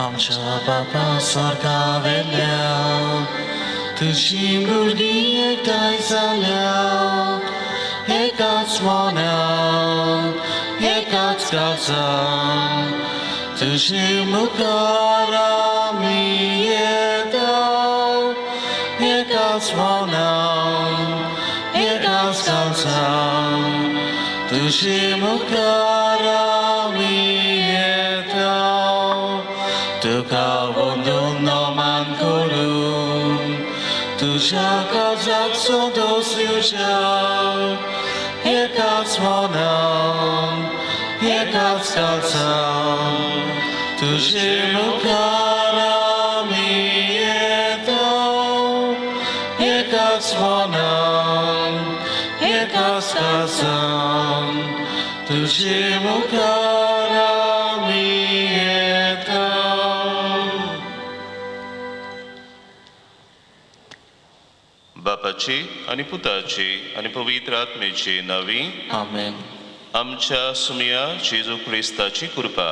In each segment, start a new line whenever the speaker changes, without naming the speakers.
आमच्या बापा स्वर्गा वेल्या तुजी भुरगीं एकठांय जाल्या एकाच मनान एकाच काळजान तुजे मुखार आमी येता एकाच मनान एकाच काळजान तुजे मुखार आमी येता तुका वंदून नमन करून तुज्या काळजाक संतोश दिवच्या एकाच मनान एकाच काळजान तुजे मुखार आमी येता एकाच मनान एकाच काळजान तुजे मुखार आमी येता.
बापाची आनी पुताची आनी पवित्र आत्मेची नांवी.
आमेन.
आमच्या सुमया जेजू क्रिस्ताची कृपा,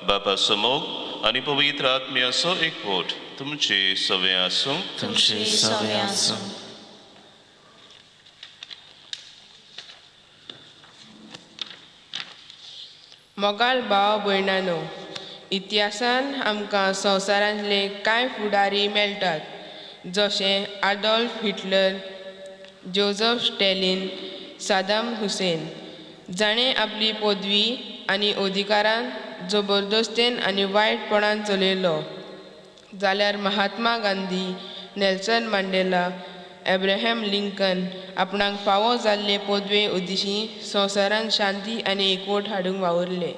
बापाचो मोग आनी पवित्र आत्म्याचो एकवट तुमचे सवे आसूं.
तुमचे सवे आसूं.
मोगाळ भाव भयणानो, इतिहासान आमकां संवसारांतले कांय फुडारी मेळटात, जशे Adolf Hitler, Joseph Stalin, Saddam Hussein, जाणें आपली पदवी आनी अधिकारान जबरदस्तेन आनी वायटपणान चलयलो, जाल्यार Mahatma Gandhi, Nelson Mandela, Abraham Lincoln आपणाक फावो जाल्ले पदवे उद्देशी संवसारांत शांती आनी एकवट हाडूंक वावुरले.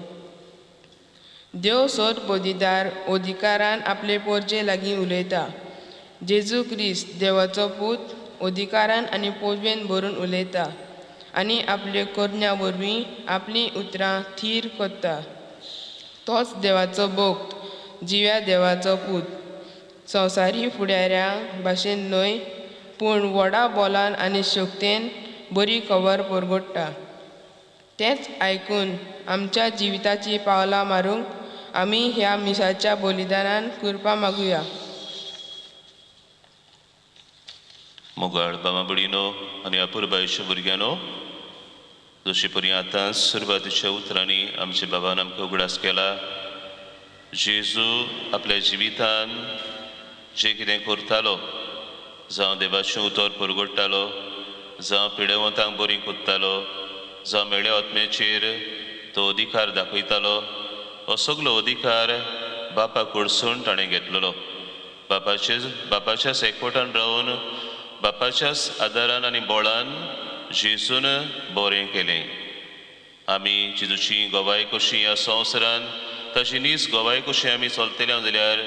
देव सोद पदवीदार अधिकारान आपले पोरजे लागीं उलयता. जेजू क्रिस्त देवाचो पूत अधिकारान आनी पदवेन भरून उलयता आनी आपले करण्या वरवीं आपलीं उतरां थीर करता. तोच देवाचो भक्त, जिव्या देवाचो पूत, संवसारी फुडाऱ्यां भाशेन न्हय, पूण व्हडा बोलान आनी शक्तेन बरी खबर परगट्टा. तेंच आयकून आमच्या जिविताची पावलां मारूंक आमी ह्या मिसाच्या बलिदानान कृपा मागुया.
मोगाळ बाबा भयणीनो आनी अपुरबायेच्या भुरग्यांनो, जशे परी आतां सुरवातीच्या उतरांनी आमच्या बाबान आमकां उगडास केला, जेजू आपल्या जिवितान जें कितें करतालो, जावं देवाचें उतर परगट्टालो, जावं पिडेवंतांक बरी कोत्तालो, जावं मेळ्या आत्म्याचेर तो अधिकार दाखयतालो, हो सगलो अधिकार बापा कडसून ताणें घेतलेलो. बापाच्याच एकवटान रावन बापाच्याच आदारान आनी बळान जेजून बरें केलें. आमी जेजूची गवाय कशी ह्या संवसारान ताची नीज गवाय कशी आमी चलतले जाल्यार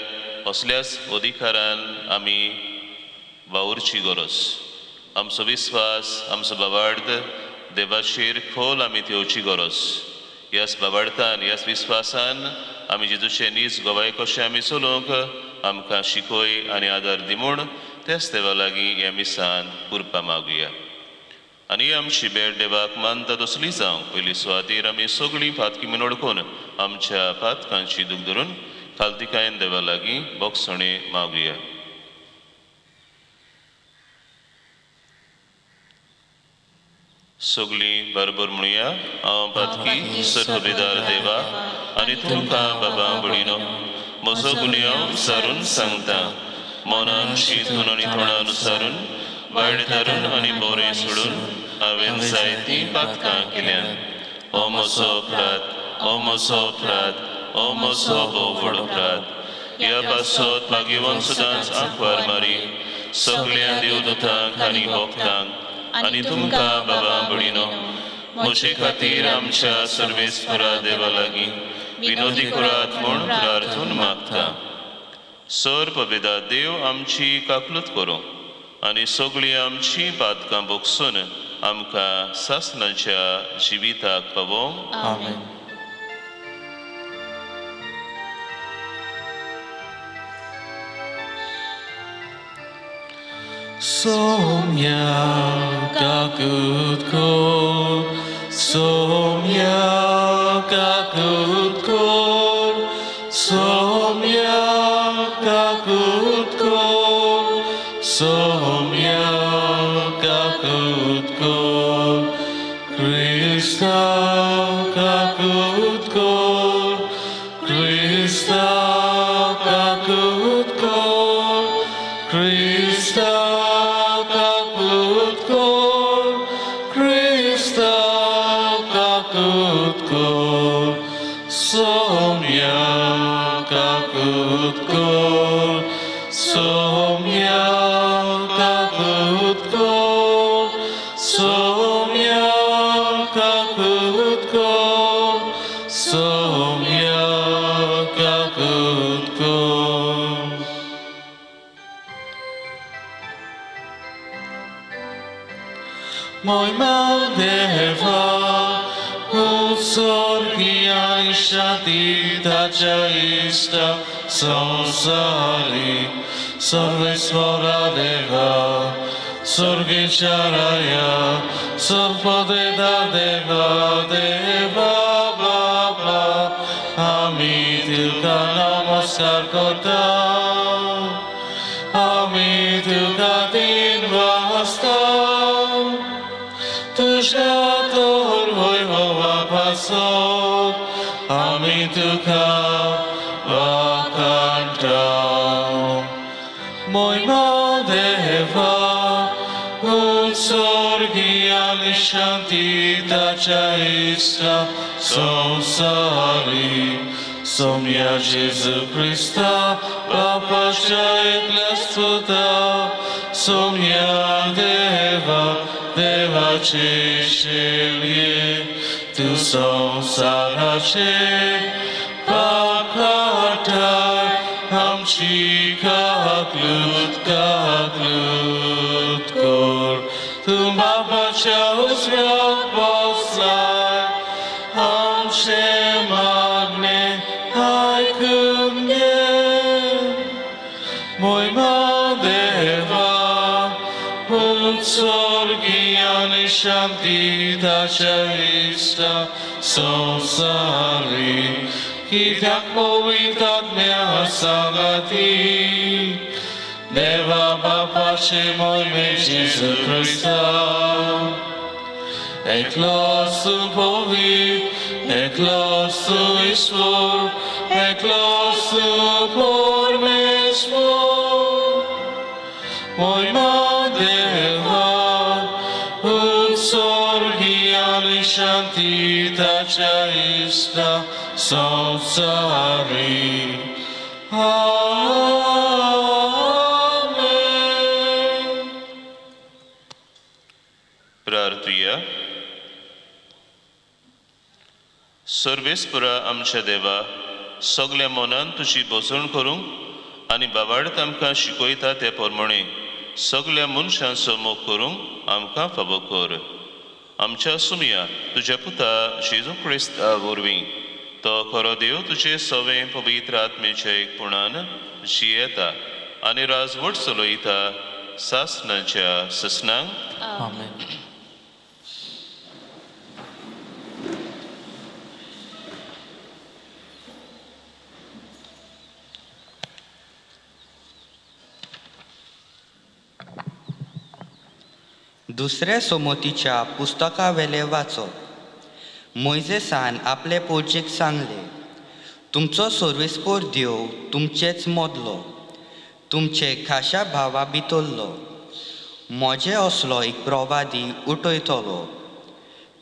असल्याच अधिकारान आमी वावुरची गरज. आमचो विस्वास, आमचो बाबार्थ देवाचेर खोल आमी थेवची गरज. ह्याच बाबार्थान, ह्याच विस्वासान आमी जेजूचे नीज गवाय कशें आमी चलोवंक आमकां शिकय आनी आदार दी म्हूण त्याच देवा लागीं ह्या मिसान कृपा मागुया. आनी आमची भेट देवाक मानता तसली जावंक पयली सुवातेर आमी सगळीं पातकी म्हूण वळखून आमच्या पातकांची दूख धरून खालतिकायेन देवा लागीं बोगसणे मागुया. सगळीं बरोबर म्हणुया, हांव पातकी सर्वविदार देवा आनी तुमकां बाबा भयणीनो म्हजो गुन्यांव सारून सांगता. मनान शिंतून आनी तोंडान सारून वायट धरून आनी बरें सोडून हांवें जायतीं पातकां केल्यात. हो म्हजो अपराध, हो म्हजो अपराध, हो म्हजो भोव व्हड अपराध. ह्या पासत भाग्यवंत सदांच आंकवार मारी सगळ्या देवदूतांक आनी भक्तांक आनी तुमकां बाबा भयणीनो म्हजे खातीर आमच्या सर्वेस्परा देवा लागीं विनोदी करात म्हूण प्रार्थून मागता. सर पवेदा देव आमची काकलूत करूं आनी सगळीं आमची पातकां बोगसून आमकां सासणाच्या जिविताक पावोवंक.
आमेन. Somya kakutko, somya kakutko, somya. क्रिस्ता काकूत कर, क्रिस्ता काकूत कर, क्रिस्ता काकूत कर, क्रिस्ता काकूत कर, सोम्या काकूत कर, सोम्या काकूत कर, सोम्या काकूत कर, सोम्या काकूत कर. मोयमा देवा उत्सर्गिया शांती ताच्या इश्टा संसारी सर्वेस्वरा देवा स्वर्गीच्या राया सर्वदेदा देवा देवा बाबा आमी तुका नमस्कार करता, आमी तुका तीन वाजता तुझ्या तोर वैभवा पासत आमी तुका वाखाणटा. मोयमा देवा उत्सर्गिया शांती ताच्या इश्टा संसारी सोम्या जेजू क्रिस्ता बापाच्या एकल्याच पुता सोम्या देवा देवाचे शेळये तूं संवसाराचे पाप काडटाय आमची काकलूत काकलूत कर. तूं बापाच्या उजव्याक बसलाय आमचें मागणें आयकून घे. मोयमा देवा उत्सर्गिया शांती ताच्या इश्टा संसारी कित्याक पवित्र आत्म्या सांगाती देवा बापाचे मोयमे जेजू क्रिस्ता एकलोच तूं पवित्र, एकलोच तूं ईश्वर, एकलोच तूं परमेश्वर. मोयमा देवा उत्सर्गिया शांती ताच्या इश्टा संसारी. आमेन.
प्रार्थुया. सर्वेस्पुरा आमच्या देवा, सगल्या मनान तुजी भोजण करूंक आनी बाबाडत आमकां शिकयता ते प्रमाणे सगल्या मनशांचो मोग करूंक आमकां फावो कर. आमच्या सुमया तुज्या पुता जेजू क्रिस्ता वरवीं, तो खरो देव तुजे सवें पवित्र आत्मेच्या एकपणान जियेता आनी राजवट चलयता सासनाच्या ससनांक.
आमेन.
दुसऱ्या सोमतीच्या पुस्तकावेले वाचप. मोयजेसान आपले पोर्जेक सांगले, तुमचो सर्वेस्पोर देव तुमचेच मदलो, तुमचे खाशा भावा भितरलो म्हजे असलो एक प्रवादी उठयतलो,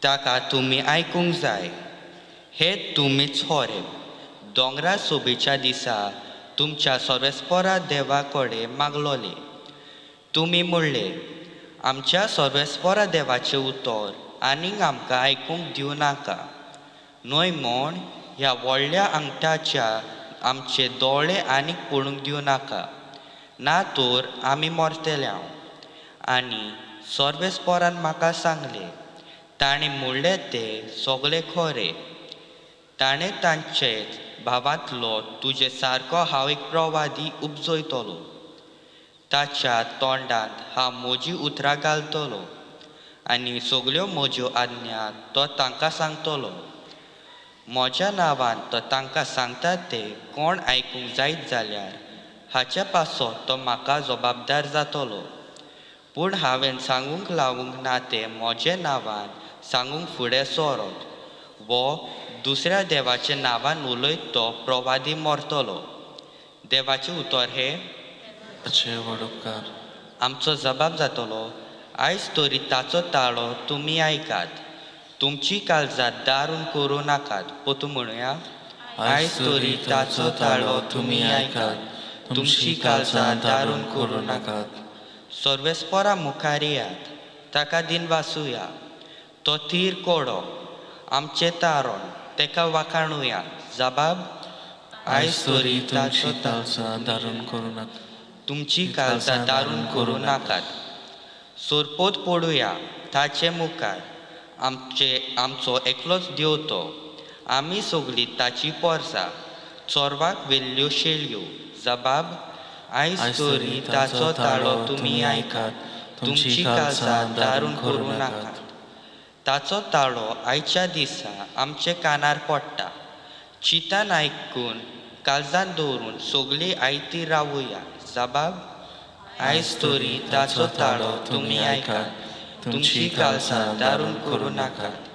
ताका तुमी आयकूंक जाय. हे तुमीच होरेब दोंगरा सोबेच्या दिसा तुमच्या सर्वेस्पोरा देवा कडेन मागलोले. तुमी म्हणले, आमच्या सर्वेस्पोरा देवाचें उतर आनीक आमकां आयकूंक दिवं नाका, न्हय म्हूण ह्या व्हडल्या आंगठाच्या आमचे दोळे आनीक पळोवंक दिवं नाका, ना तर आमी मरतले हांव. आनी सर्वेस्पोरान म्हाका सांगलें, ताणें म्हणलें तें सगळें खरें. ताणें तांचेच भावांतलो तुजे सारको हांव एक प्रवादी उपजयतलो, ताच्या तोंडांत हांव म्हजीं उतरां घालतलो आनी सगल्यो म्हज्यो आज्ञा तो तांकां सांगतलो. म्हज्या नांवान तो तांकां सांगता तें कोण आयकूंक जायत जाल्यार हाचे पासत तो म्हाका जबाबदार जातलो. पूण हांवें सांगूंक लावूंक ना तें म्हज्या नांवान सांगूंक फुडें सोरोत वो दुसऱ्या देवाच्या नांवान उलयत तो प्रवादी मरतलो. देवाचें उतर हें.
देवाचे व्हड उपकार.
आमचो जबाब जातलो, आयज तरी ताचो ताळो तुमी आयकात, तुमची काळजां दारून करूं नाकात. पोतू म्हणुया,
आयज तरी ताचो ताळो तुमी आयकात, तुमची काळजां दारून करूं नाकात.
सर्वेस्परा मुखार येयात, ताका दिनवासुया, तो थीर कोडो आमचें तारण, तेका वाखाणुया. जबाब,
आयज तरी तुमची काळजां दारून करूं नाकात,
तुमची काळजां दारून करूं नाकात. सोरपोत पडुया ताचे मुखार, आमचे आमचो एकलोच देव तो, आमी सगळीं ताची पोरसां, चोरवाक वेल्ल्यो शेळयो. जबाब, आयज तरी ताचो ताळो तुमी आयकात, तुमची काळजां दारून करूं नाकात. ताचो ताळो आयच्या दिसा आमचे कानार पडटा, चिंतान आयकून काळजान दवरून सगळीं आयती रावुया. जबाब, आयज तरी ताचो ताळो तुमी आयकात, तुमची काळजां दारून करूं नाकात.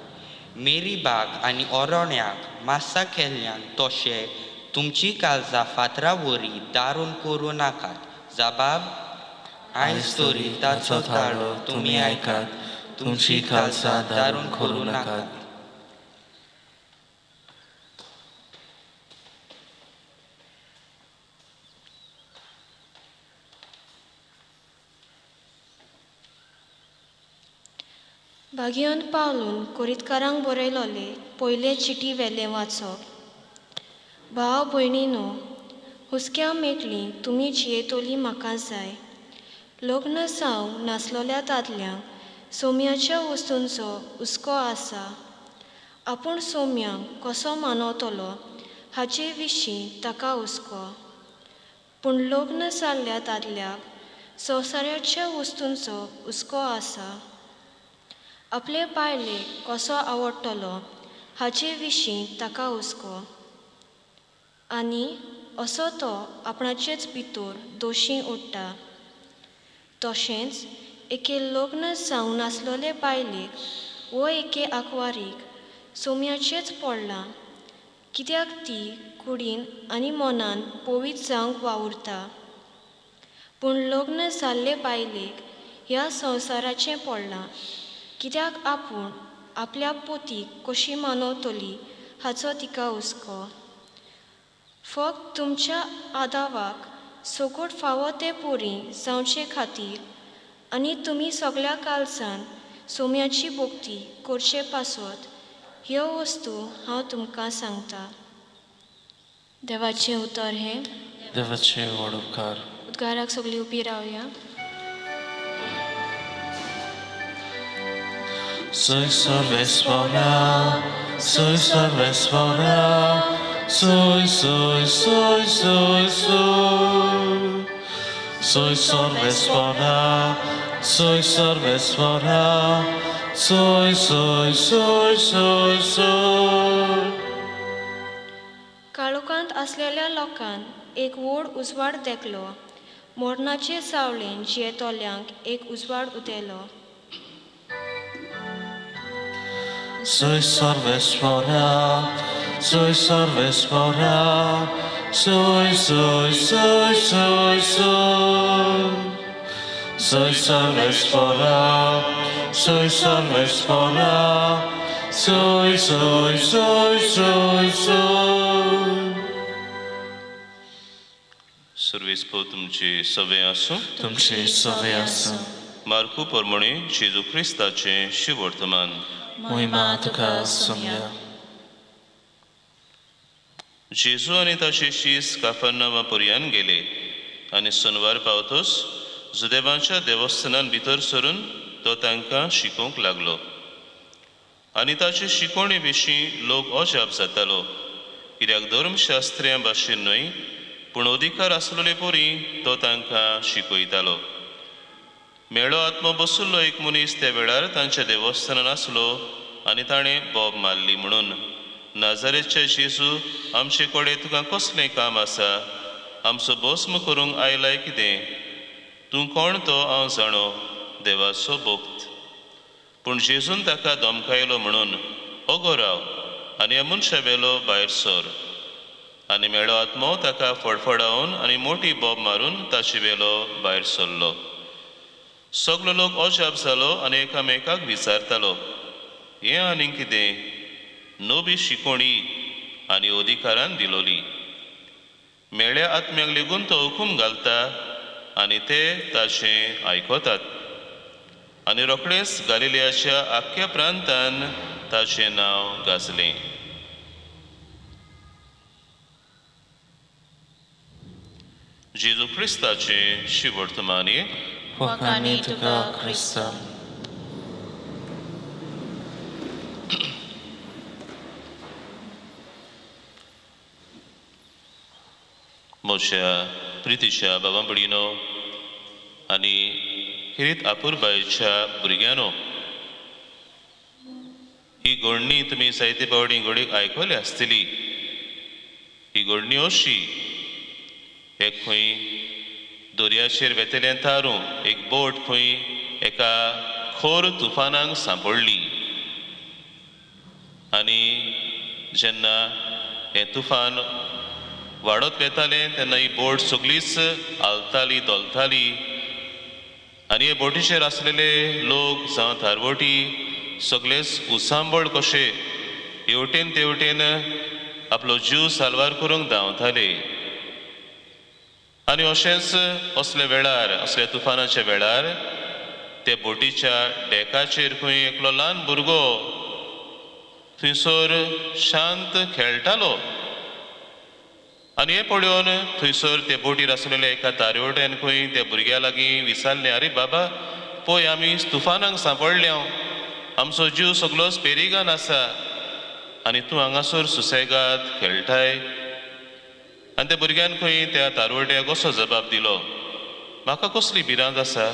मेरी बाग आनी ओरोण्याक मासा केल्ल्यान तशें तुमची काळजां फातरा वरी दारून करूं नाकात. जबाब, आयज तरी ताचो ताळो तुमी आयकात, तुमची काळजां दारून करूं नाकात.
भाग्यवंत पावलून कोरितकारांक बरयलोले पयले चिटी वेलें वाचप. भाव भयणीनो, हुस्क्या मेकळी तुमी जियेतोली म्हाका जाय. लग्न जावंक नासलोल्या दादल्यांक सोम्याच्या वस्तूंचो हुस्को आसा. आपूण सोम्यांक कसो मानवतलो हाचे विशीं ताका हुस्को. पूण लग्न जाल्ल्या दादल्याक संवसाराच्या वस्तूंचो हुस्को आसा. आपले बायलेक कसो आवडटलो हाचे विशीं ताका हुस्को. आनी असो तो आपणाचेच भितर दोशी उडटा. तशेंच एके लग्न जावंक नासलोले बायलेक वो एके आंकवारीक सोम्याचेच पडलां, कित्याक ती कुडीन आनी मनान पवित्र जावंक वावुरता. पूण लग्न जाल्ले बायलेक ह्या संवसाराचें पडलां, कित्याक आपूण आपल्या पोतीक कशी मानवतली हाचो तिका हुस्को. फक्त तुमच्या आदावाक सगट फावो ते पोरी जावचे खातीर आनी तुमी सगळ्या काळजान सोम्याची भक्ती करचे पासत ह्यो वस्तू हांव तुमकां सांगता. देवाचें उतर हें.
देवाचे व्हड उपकार.
उद्गाराक सगळीं उबी रावया.
Soy सर्वेस्परा, soy सर्वेस्परा, soy, soy, soy, soy, soy. Soy सर्वेस्परा, soy सर्वेस्परा, soy, soy, soy, soy, soy.
काळोखांत आसलेल्या लोकान एक व्हड उजवाड देखलो, मरणाचे सावळेन जियेतल्यांक एक उजवाड उदेलो.
Soy सर्वेस्परा, soy सर्वेस्परा, soy, soy, soy, soy, soy. Soy सर्वेस्परा, soy सर्वेस्परा, soy, soy, soy, soy, soy.
सर्वेस्पोर तुमचे सवे आसूं.
तुमचे सवे आसूं.
मार्कू परमणे जेजू क्रिस्ताचें शिवर्तमान.
मोहिमा तुका सोम्या.
जेजू आनी ताचे शीस काफरनामा पर्यान गेले आनी सोनवार पावतोच जुदेवांच्या देवस्थानान भितर सरून तो तांकां शिकोवंक लागलो. आनी ताचे शिकवणे विशीं लोक अजाप जातालो, कित्याक धर्मशास्त्र्यां भाशेन न्हय पूण अधिकार आसलेले परी तो तांकां शिकयतालो. मेळो आत्मो बशिल्लो एक मनीस त्या वेळार तांच्या देवस्थानान आसलो आनी ताणें बोब मारली म्हणून, नाजारेचे जेजू, आमचे कडेन तुका कसलें काम आसा? आमचो भस्म करूंक आयलाय कितें? तूं कोण तो हांव जाणो, देवाचो भक्त. पूण जेजून ताका धमकायलो म्हणून, ओगो राव आनी ह्या मनशा वेलो भायर सर. आनी मेळो आत्मो ताका फडफडावन आनी मोटी बोब मारून ताचे वेलो भायर सरलो. सगलो लोक अजाप जालो आनी एकामेकाक विचारतालो, हें आनीक कितें नवी शिकोवणी आनी अधिकारान दिलोली? मेळ्या आत्म्याक लेगून तो हुकूम घालता आनी ते ताचें आयकतात. आनी रोखडेंच गालिलियाच्या आख्ख्या प्रांतान ताचें नांव गाजलें. जेजू क्रिस्ताचें शिवर्तमानी.
फकाणी तुका क्रिस्ता.
म्हज्या प्रितीच्या बाबा भयणीनो आनी खेरीत आपुरबायेच्या भुरग्यांनो, ही घडणी तुमी जायते फावटी घडयेक आयकली आसतली. ही घडणी अशी, एक खंय दर्याचेर वेतलें तारूं, एक बोट खंय एका खोर तुफानाक सांपडली आनी जेन्ना हें तुफान वाडत वेतालें तेन्ना ही बोट सगळीच हालताली धोलताली आनी हे बोटीचेर आसलेले लोक जावं थारवटी सगळेच उसांबळ कशे हेवटेन तेवटेन आपलो जीव साल्वार करूंक धांवताले. आनी अशेंच असल्या वेळार, असल्या तुफानाच्या वेळार ते बोटीच्या डेकाचेर खंय एकलो ल्हान भुरगो थंयसर शांत खेळटालो. आनी हें पळोवन थंयसर ते बोटीर आसलेले एका तारवट्यान खंय त्या भुरग्या लागीं विचारलें, आरे बाबा पळय आमी तुफानाक सांपडल्या, आमचो जीव सगळोच पेरिगान आसा आनी तूं हांगासर सुसेगाद खेळटाय. आनी त्या भुरग्यान खंय त्या तारवट्याक असो जबाब दिलो, म्हाका कसली भिरांत आसा,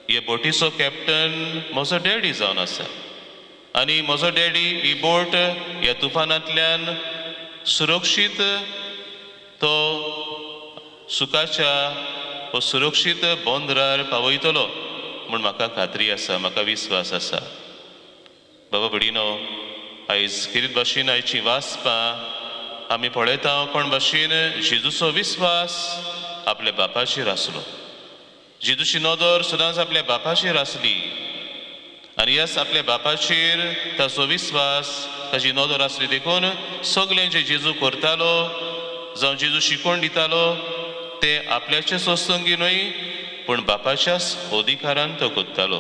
हे बोटीचो कॅप्टन म्हजो डॅडी जावन आसा आनी म्हजो डॅडी ही बोट ह्या तुफानांतल्यान सुरक्षीत तो सुखाच्या हो सुरक्षीत बंदरार पावयतलो म्हूण म्हाका खात्री आसा, म्हाका विस्वास आसा. बाबा भयणीनो, आयज खेरीत भाशेन आयची वाचपां आमी पळयता कोण भाशेन जेजूचो विस्वास आपल्या बापाचेर आसलो. जेजूची नदर सदांच आपल्या बापाचेर आसली आनी ह्याच आपल्या बापाचेर ताचो विस्वास, ताची नदर आसली. देखून सगळें जें जेजू करतालो जावं जेजू शिकवण दितालो तें आपल्याचे सोस्तंगी न्हय पूण बापाच्याच अधिकारान तो करतालो.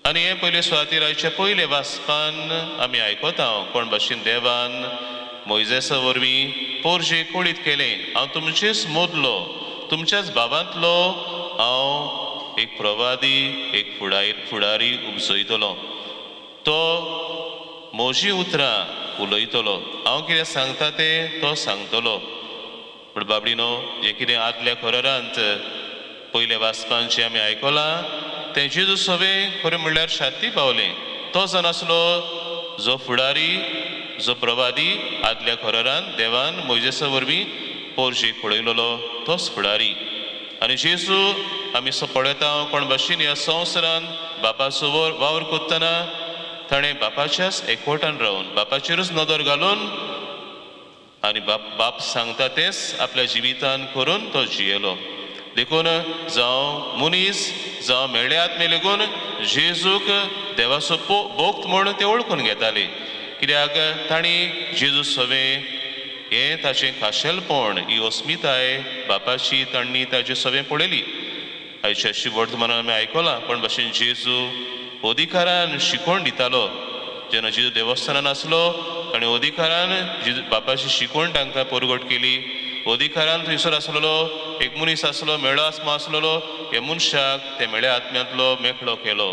आनी हें पयले सुवातेर आयच्या पयले वाचपान आमी आयकता कोण भाशेन देवान मोयजेसा वरवीं पोरजे कळीत केलें, हांव तुमचेच मदलो, तुमच्याच बाबांतलो हांव एक प्रवादी, एक फुडारी उपजयतलो, तो म्हजीं उतरां उलयतलो, हांव कितें सांगता तें तो सांगतलो. पूण बाबडीनो, जें कितें आदल्या खरारांत पयल्या वाचपान जें आमी आयकलां तें जेजू सवें खरें म्हणल्यार शांती पावलें. तो जावन आसलो जो फुडारी, जो प्रवादी आदल्या खरारान देवान मोयजेसा वरवीं पोरजेक पळयलेलो तोच फुडारी. आनी जेजू आमी पळयता कोण भाशेन ह्या संवसारान बापाचो वावर करतना ताणें बापाच्याच एकवटान रावन बापाचेरूच नदर घालून आनी बाप सांगता तेंच आपल्या जिवितान करून तो जियेलो. देखून जावं मनीस जावं मेळ्ळे आत्मे लेगून जेजूक देवाचो भोक्त म्हूण ते वळखून घेताले, कित्याक तांणी जेजू सवें हें ताचें खाशेलपण, ही अस्मिताय बापाची तांणी ताचे सवें पळयली. आयच्या वर्तमानान आमी आयकलां कोण भाशेन जेजू अधिकारान शिकवण दितालो. जेन्ना जेजू देवस्थानान आसलो ताणें अधिकारान जेजू बापाची शिकवण तांकां परगट केली. अधिकारान थंयसर आसलेलो एक मनीस आसलो, मेळो आत्मो आसलेलो, ह्या मनशाक त्या मेळ्या आत्म्यांतलो मेकळो केलो.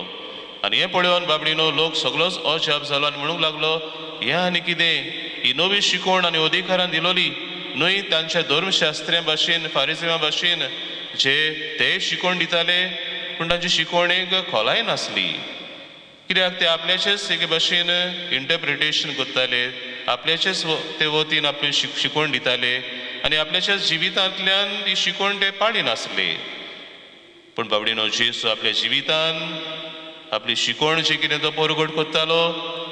आनी हें पळोवन बाबडीनो लोक सगळोच अजाप जालो आनी म्हणूंक लागलो, हें आनी कितें, ही नवी शिकवण आनी अधिकारान दिलोली न्हय तांच्या धर्मशास्त्र्यां भाशेन, फारिजिवां भाशेन जे ते शिकवण दिताले पूण तांची शिकवणेक खोलाय नासली, कित्याक ते आपल्याचेच एके भाशेन इंटरप्रिटेशन करताले, आपल्याचेच ते वतीन आपली शिकवण दिताले आनी आपल्याच्याच जिवितांतल्यान ती शिकवण ते पाळी नासले. पूण बाबडीनो जेजू आपल्या जिवितान आपली शिकवण जी कितें तो परगट करतालो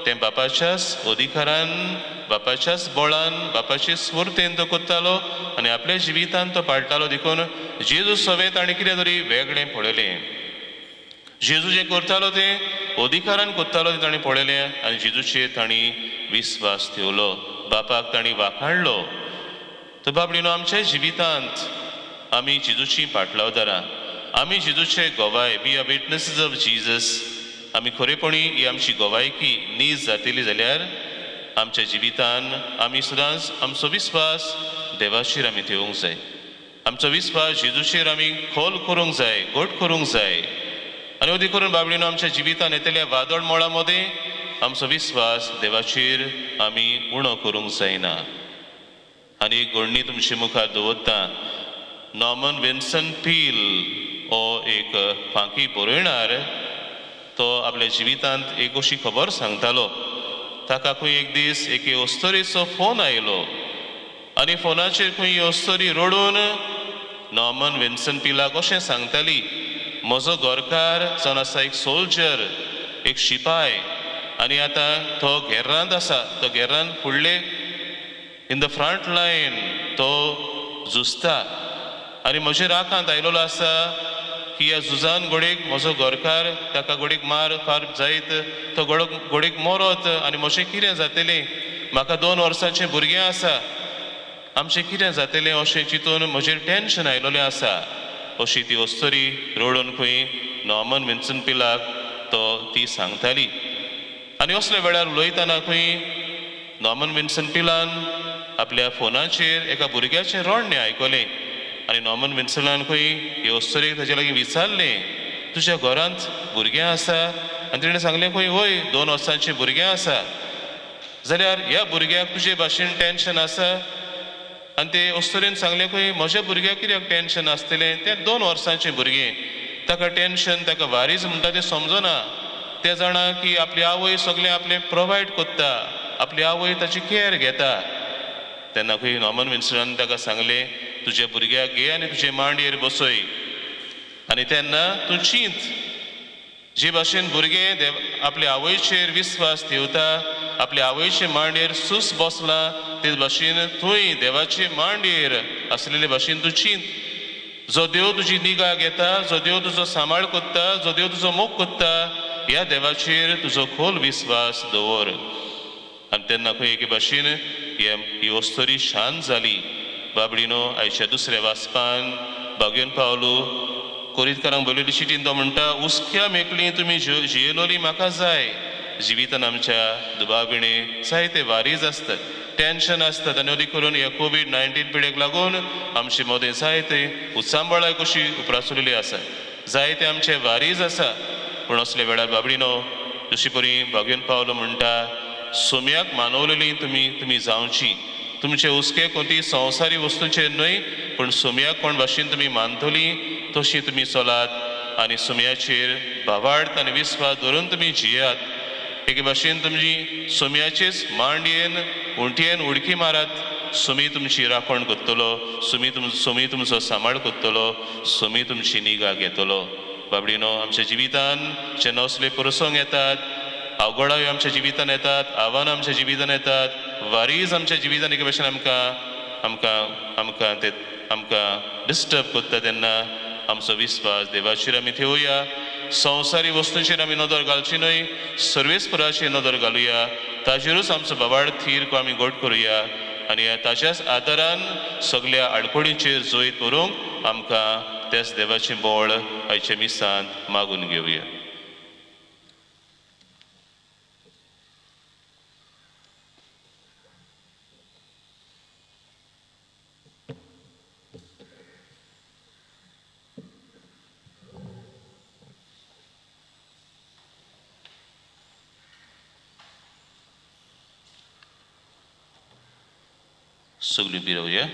तें बापाच्याच अधिकारान, बापाच्याच बळान, बापाचे स्फूर्तेन तो करतालो आनी आपल्या जिवितान तो पाळटालो. देखून जेजू सवें ताणें कितें तरी वेगळें पळयलें. जेजू जें करतालो तें अधिकारान करतालो तें ताणें पळयलें आनी जेजूचेर तांणी विस्वास ठेवलो, बापाक तांणी वाखाणलो. तर बाबडीनो, आमच्या जिवितांत आमी जेजूची पाटलावदारां, आमी जेजूचे गवाय, we are witnesses of Jesus. आमी खरेपणी ही आमची गवायकी नीज जातली जाल्यार आमच्या जिवितान आमी सदांच आमचो विस्वास देवाचेर आमी ठेवूंक जाय, आमचो विस्वास जेजूचेर आमी खोल करूंक जाय, घट करूंक जाय. आनी अदी करून बाबडीनो, आमच्या जिवितान येतल्या वादळ मोळा मदें आमचो विस्वास देवाचेर आमी उणो करूंक जायना. आनी एक घडणी तुमचे मुखार दवरता. नॉर्मन विन्सन पील हो एक फांकी बरयणार, तो आपल्या जिवितांत एक अशी खबर सांगतालो. ताका खंय एक दीस एके अस्तोरेचो फोन आयलो आनी फोनाचेर खंय अस्तोरी रडून नॉर्मन विन्सन पिलाक अशें सांगताली, म्हजो घरकार जावन आसा एक सोल्जर, एक शिपाय, आनी आतां तो घेर्रांत आसा, तो घेर्रांत फुडले इन the front line तो झुजता आनी म्हजेर आकांत आयलेलो आसा की ह्या झुजान घोडेक म्हजो घरकार ताका घोडेक मार फार जायत, तो घोडेक मरत आनी म्हजें कितें जातलें, म्हाका 2 वर्सांचें भुरगें आसा, आमचें कितें जातलें अशें चिंतून म्हजेर टेंशन आयलेलें आसा. अशी ती अस्तोरी रडून खंय नॉर्मन विन्सन पिलाक तो ती सांगताली. आनी असल्या वेळार उलयतना खंय नॉर्मन विन्सन पिलान आपल्या फोनाचेर एका भुरग्याचें रडणें आयकलें आनी नॉर्मन विन्सनान खंय हे अस्तोरेक ताजे लागीं विचारलें, तुज्या घरांत भुरगें आसा? आनी तिणें सांगलें खंय वय 2 वर्सांचें भुरगें आसा. जाल्यार ह्या भुरग्याक तुजे भाशेन टेंशन आसा? आनी ते अस्तोरेन सांगलें खंय म्हज्या भुरग्याक कित्याक टेंशन आसतलें, तें 2 वर्सांचें भुरगें, ताका टेंशन, ताका वारीस म्हणटा तें समजना. तें जाणा की आपली आवय सगळें आपलें प्रोवायड करता, आपली आवय ताची केअर घेता. तेन्ना खंय नॉर्मन विन्सनान ताका सांगलें, तुज्या भुरग्याक घे आनी तुजे मांडयेर बसय आनी तेन्ना तूं चिंत, जे भाशेन भुरगें देव आपले आवयचेर विस्वास ठेवता, आपले आवयचे मांडयेर सूस बसला, ते भाशेन थंय देवाचे मांडयेर आसलेले भाशेन तूं चिंत. जो देव तुजी निगा घेता, जो देव तुजो सांबाळ करता, जो देव तुजो मोग करता, ह्या देवाचेर तुजो खोल विस्वास दवर. आनी तेन्ना खंय एके भाशेन ही अस्तोरी शांत जाली. बाबडीनो, आयच्या दुसऱ्या वाचपान बागेवन पावलो कोरीतकारांक बरयल्ली चिटीन तो म्हणटा, हुस्क्या मेकळी तुमी जियेलोली म्हाका जाय. जिवितान आमच्या दुबाविणे जायते वारीज आसतात, टेंशन आसतात आनी अदीक करून ह्या कोवीड-19 पिडेक लागून आमचे मदें जायते उचांबळाय कशी उप्रासलेली आसा, जायते आमचे वारीज आसा. पूण असल्या वेळार बाबडीनो, जशी परी बागेवन पावलो म्हणटा, सोम्याक मानवलेली तुमी जावची, तुमचे हुस्के कोणती संवसारी वस्तूंचेर न्हय, पूण सोम्याक कोण भाशेन तुमी मानतली तशी तुमी चलात आनी सोम्याचेर भावार्थ आनी विस्वास धरून तुमी जियात. एके भाशेन तुमची सोम्याचेच मांडयेन उंटयेन उडकी मारात, सोमी तुमची राखण करतलो, सोमी तुमचो सांबाळ करतलो, सोमी तुमची निगा घेतलो. बाबडीनो, आमच्या जिवितान जेन्ना असले प्रसंग येतात, अवघडायो आमच्या जिवितान येतात, आव्हानां आमच्या जिवितान येतात, वारीज आमच्या जिवितान एके भाशेन आमकां आमकां आमकां ते आमकां डिस्टर्ब करता, तेन्ना आमचो विस्वास देवाचेर आमी ठेवया, संवसारी वस्तूंचेर आमी नदर घालची न्हय, सर्वेस्पराचेर नदर घालुया, ताजेरूच आमचो बाबाळ थीर आमी घट करुया आनी ताज्याच आदारान सगल्या आडखळींचेर जैत व्हरूंक आमकां त्याच देवाचें बळ आयच्या मिसांत मागून घेवया. सगळीं बिरोवया.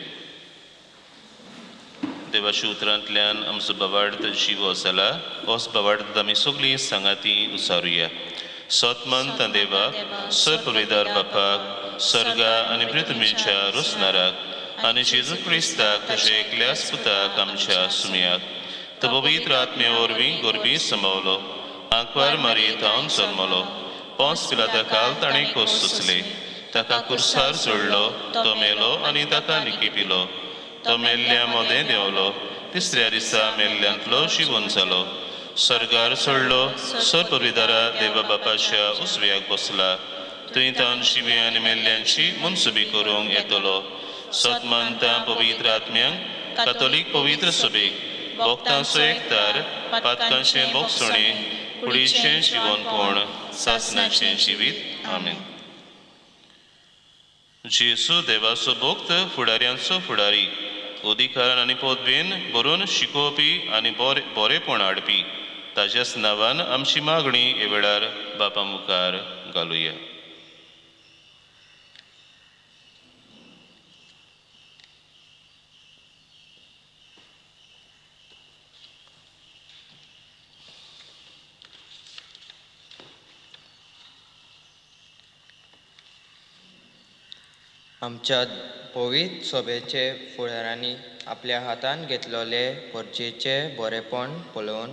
देवाच्या उतरांतल्यान आमचो बाबार्थ जिवो जाला, होच बाबार्थ आमी सगळीं सांगाती उचारुया. सतमंत देवाक, सरपविदार बापाक, सर्गा आनी पृथ्वीच्या रोसणाराक आनी जेजू क्रिस्ताक ताच्या एकल्याच पुताक आमच्या सुमयाक, तो पवित्र आत्मे वरवीं गोरबी संभवलो, आंकवार मारी तावन जल्मलो. पोंस पिलाता काल ताणें खोस सोंसली. ताका कुर्सार जोडलो, तो मेलो आनी ताका निकिपिलो. तो मेल्ल्या मदें देंवलो, तिसऱ्या दिसा मेल्ल्यांतलो जिवन जालो. सर्गार चडलो, सरपविदारा देवा बापाच्या उजव्याक बसला. थंय तावन जिवे आनी मेल्ल्यांची मनसुबी करूंक येतलो. सत मानता पवित्र आत्म्यांक, कातोलीक पवित्र सभेक, भक्तांचो एकतार, पातकांचें बोगसणें, कुडीचें जिवनपण, सासणाचें जिवीत. आमेन. जेसू देवाचो भक्त, फुडाऱ्यांचो फुडारी, अधिकारान आनी पदवेन बरोवन शिकोवपी आनी बरेपण हाडपी, ताज्याच नांवान आमची मागणी हे वेळार बापा मुखार घालुया.
आमच्या पवित्र सभेचे फुडारांनी आपल्या हातान घेतलेले परजेचें बरेपण पळोवन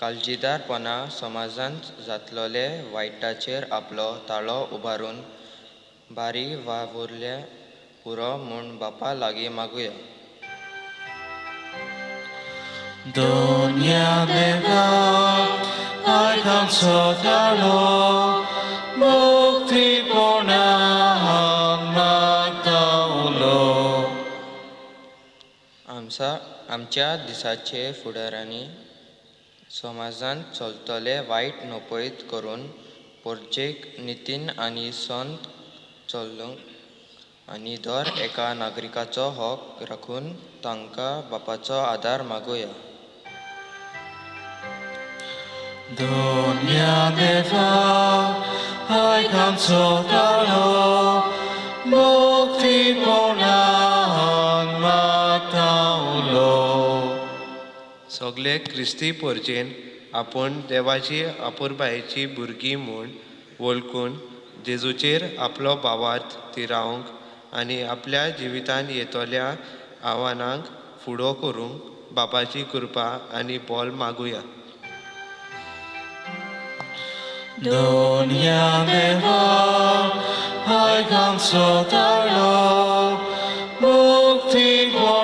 काळजीदारपणा समाजांत जातलेले वायटाचेर आपलो ताळो उबारून बारी वावुरले पुरो म्हूण बापा लागीं मागुया.
दोनया देवा आयक आमचो ताळो, मुक्तीपणान मागता उलो.
आमच्या दिसाचे फुडारांनी समाजांत चलतले वायट नपयत करून परजेक नितीन आनी संत चलूंक आनी दर एका नागरिकाचो हक राखून तांकां बापाचो आदार मागुया.
दोनया देवा आयक आमचो ताळो, मुक्तीपणान मागता उलो.
सगळे क्रिस्ती परजेन आपूण देवाची अपुरबायेची भुरगीं म्हूण वळखून जेजूचेर आपलो भावार्थ थिरावंक आनी आपल्या जिवितांत येतल्या आव्हानांक फुडो करूंक बापाची कृपा आनी बल मागुया.
दोनया देवा आयक आमचो ताळो, मुक्तीपणान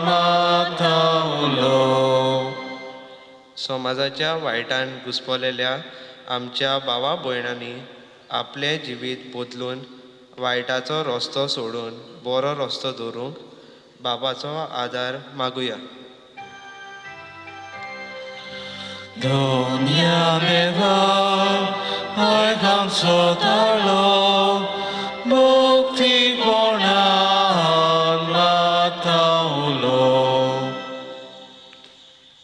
मागता उलो.
समाजाच्या वायटान घुस्पलेल्या आमच्या भावा भयणांनी आपलें जिवीत बदलून वायटाचो रस्तो सोडून बरो रस्तो धरूंक बाबाचो आदार मागुया.
दोनया देवा आयक आमचो ताळो, मुक्तीपणान मागता उलो.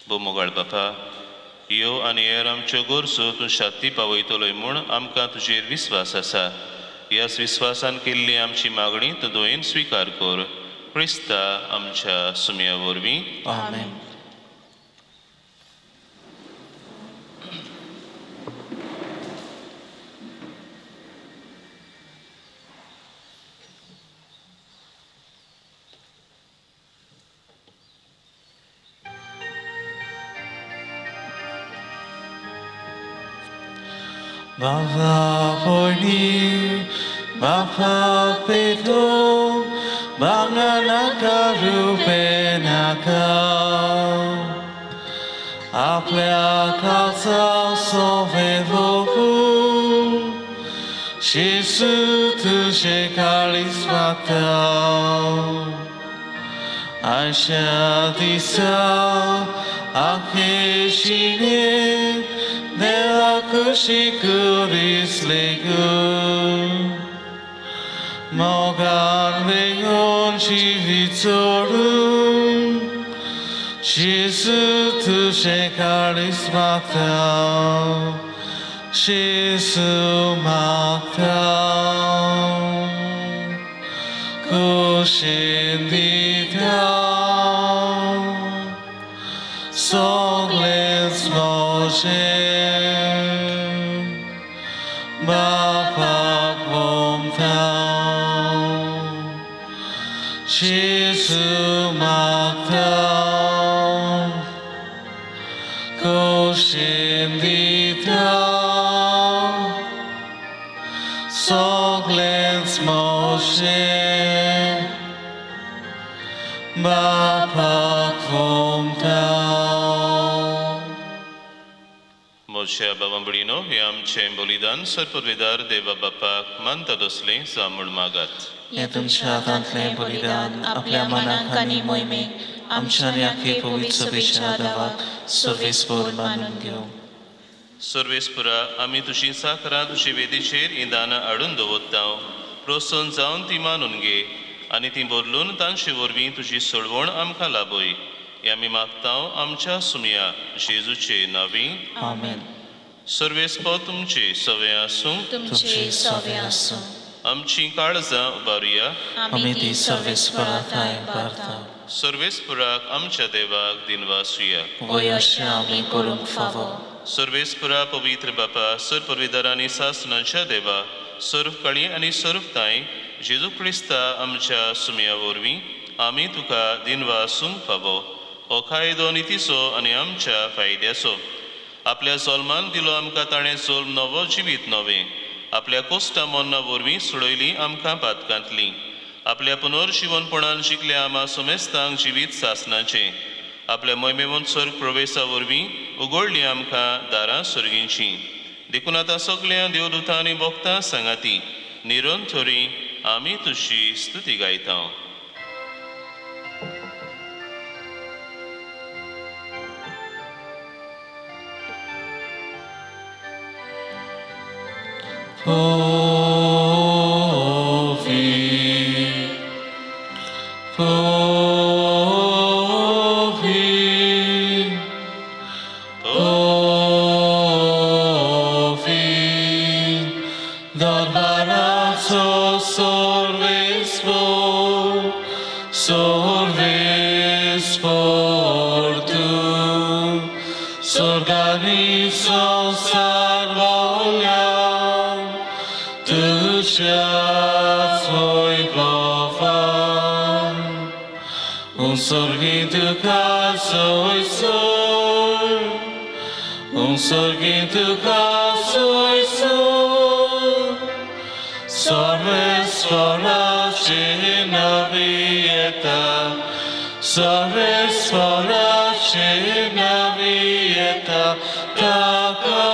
बोमोगाळ बापा, यो आनी हेर आमच्यो गरजो तूं शांती पावयतलोय म्हूण आमकां तुजेर विस्वास आसा. ह्याच विस्वासान केल्ली आमची मागणी तूं दोयेन स्विकार कर. क्रिस्ता आमच्या सुम्या वरवीं.
आमेन.
बाबा पयलीं बापाक पेटो बांगा नाका रुपे नाका, आपल्या खासा सोवे वोपू जेजू तुजे काळीज मागता. आयच्या दिसा आखे जिणेंत देवा खुशी करीस लेगून, मोगान वेगून जिवीत सोडून जेजू तुजें काळीज मागता, जेजू मागता. खुशीन दिता सगळेंच म्हजें बापाक वमता, जेजू मागता. खुशीन सगळेंच मोशे बापाक फुमता.
मोशा बाबा भयणीनो, हें आमचें बलिदान सरपदवेदार देवा बापाक मानता तसलें जावं म्हूण मागात.
हें तुमच्या हातांतलें बलिदान आपल्या मनाक आनी मोहिमेक आमच्या आनी आखे पवित्र सभेच्या देवाक सर्वेस्पर मानून घेवं.
सर्वेस्परा, आमी तुजी साकरां तुजे वेदीचेर हीं दानां हाडून दवरता. प्रसन्न जावन ती मानून घे आनी ती बदलून तांचे वरवीं तुजी सळवण आमकां लाभय. हें आमी मागता आमच्या सुमया जेजूचे नांवी.
आमेन.
सर्वेस्पर तुमचे सवे आसूं.
तुमचे सवे आसूं.
आमची काळजां उबारुया.
आमी ती सर्वेस्परा थांय भारता.
सर्वेस्पराक आमच्या देवाक दिनवासुया.
वय अशें आमी करूंक फावो.
सर्वेस्परा, पवित्र बापा, सर्व आनी सासनाच्या देवा, सर्व काळी आनी सर्व तांय जेजू क्रिस्ता आमच्या सुमया वरवीं आमी तुका दिनवासूंक फावो. हो कायदो नितीचो आनी आमच्या फायद्याचो. आपल्या जल्मान दिलो आमकां ताणें जल्म नवो जिवीत नवें. आपल्या कोश्टा मरणा वरवीं सोडयली आमकां पातकांतली. आपल्या पुनर्जिवनपणान जिखले आमा समेस्तांक जिवीत सासनाचें. आपल्या मोहिमेवन स्वर्ग प्रवेशा वरवीं उगडली आमकां दारां सर्गींची. देखून आतां सगळ्या देवदूतां आनी भक्तां सांगाती निरंतरी आमी तुजी स्तुती गायता.
Povi, povi, povi, दरबाराचो सर्वेस्पर, सर्वेस्पर तूं, स्वर्गानी संवसार वल्यान तुज्याच वैभवान. Un तुका सोयसर, un तुका सोयसर, सर्वेस्पराचे नावी येता, सर्वेस्पराचे नावी येता, ताका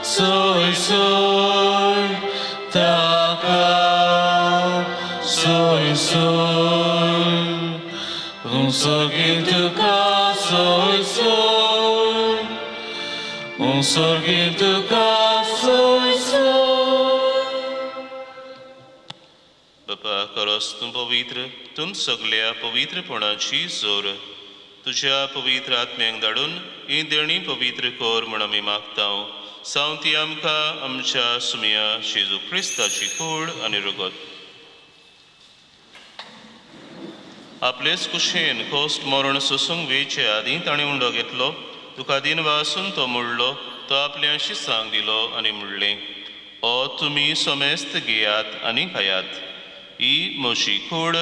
सोयसर, ताका सोयसर. Un तुका सोयसर, un तुका सोयसर.
बापा, खरोच तूं पवित्र, तूं सगल्या पवित्रपणाची जोर. तुज्या पवित्र आत्म्यांक धाडून ही देणी पवित्र कर म्हूण आमी मागता. सावन ती आमकां आमच्या सुमया जेजू क्रिस्ताची कूड आनी रगत. आपलेच कुशेन कोस्ट मरण सोसूंक वेचे आदीं ताणें उंडो घेतलो, तुका दिनवासून तो मोडलो, तो आपल्या शिसांक दिलो आनी म्हणलें, ओ तुमी समेस्त घेयात आनी खायात, ही म्हजी कूड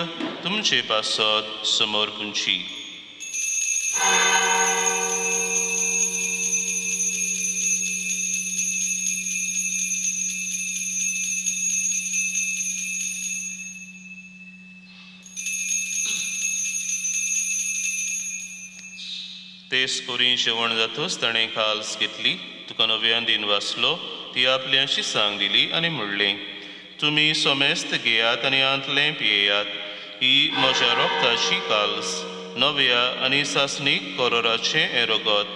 तुमचे पासत समर्पूंची. तेच परी जेवण जातच ताणें काल्स घेतली, तुका नव्यान दिन वाचलो, ती आपल्या शिसांक दिली आनी म्हणलें, तुमी समेस्त घेयात आनी आंतलें पियेयात, ही म्हज्या रोगताची काल्स, नव्या आनी सासणीक करोराचें हें रगत,